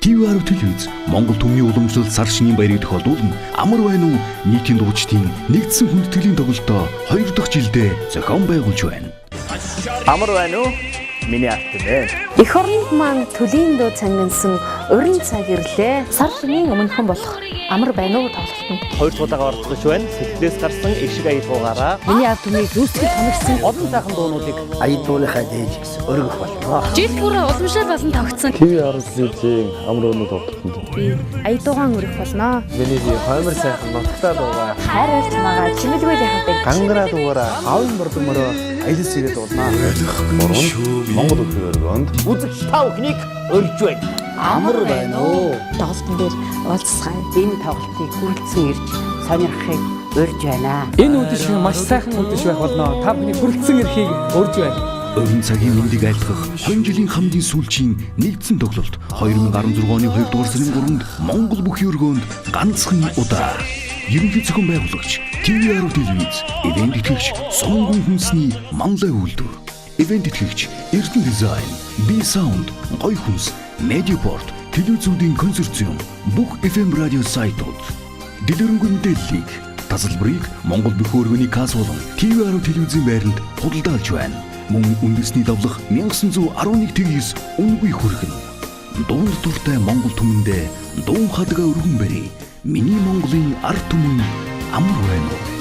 TV10 телевиз Монгол түмний уламжлалт сар шинийн баярыг тохиолдуулан "Амар байна уу" нийтийн дуучдын нэгдсэн хүндэтгэлийн тоглолтоо 2 дахь жилдээ зохион байгуулж байна. Амар байна уу? Миний арт түмэн. Эх оронд маань төлийн дуу цангинсан уран цаг ирлээ. Сар шинийн өмнөхөн болох "Амар байна уу" тоглолтод 2 дахь удаага оролцож байна. Сэтгэлээс гарсан их шиг аялгаугаараа Миний ард түмнийг зүсгэл томигдсон олон сайхан дуунуудыг аяд дууныхаа дээж өргөх болно. Жил бүр уламжлал болон тогтсон. TV10 телевизийн "Амар байна уу" тоглолтод Би аяд дуугаан өргөх болно. Миний хоймор сайхан нутагтаа дуугаа Хайр хайр чамаагаа чимэлгүй яхадаг. Гангараа дуугаараа аавын бордон мороо аялас ирээд дуулнаа. Монгол бүхэн өргөнд үзэгч та бүхнийг урьж байна. Амар байна уу? Тоглолтын дээр уулзцгаая. Энэ тоглолтыг хүрэлцэн ирж сонирхохыг урьж байна. Энэ үдэш маш сайхан үдэш байх болно. Та бүхний хүрэлцэн ирэхийг урьж байна. Орон цагийн мэндийг айлтгах 2 жилийн хамгийн сүүлчийн нэгдсэн тоглолт 2016 оны 2 дугаар сарын 3-нд Монгол бүхий өргөөнд ганцхан удаа. Ерөнхий зохион байгуулагч TV10 телевиз, ивээн тэтгэгч Сонгон хүнсний Манлай үйлдвэр, ивээн тэтгэгч Эрдэнэ дизайн, B Sound, Гой хүнс, Медиапорт, телевизүүдийн консорциум, бүх FM радио сайтууд. Дэлгэрэнгүй мэдээллийг, тасалбарыг Монгол бүхий өргөний касс болон TV10 телевизийн байранд худалдаалж байна. Мөн үндэсний давлах 1911 тэгээс үнэгүй хүргэнэ. Дуунд дуртай Монгол түмэндээ дуун хадгаа өргөн барь. Миний Монголын ард түмэн, амар байна уу?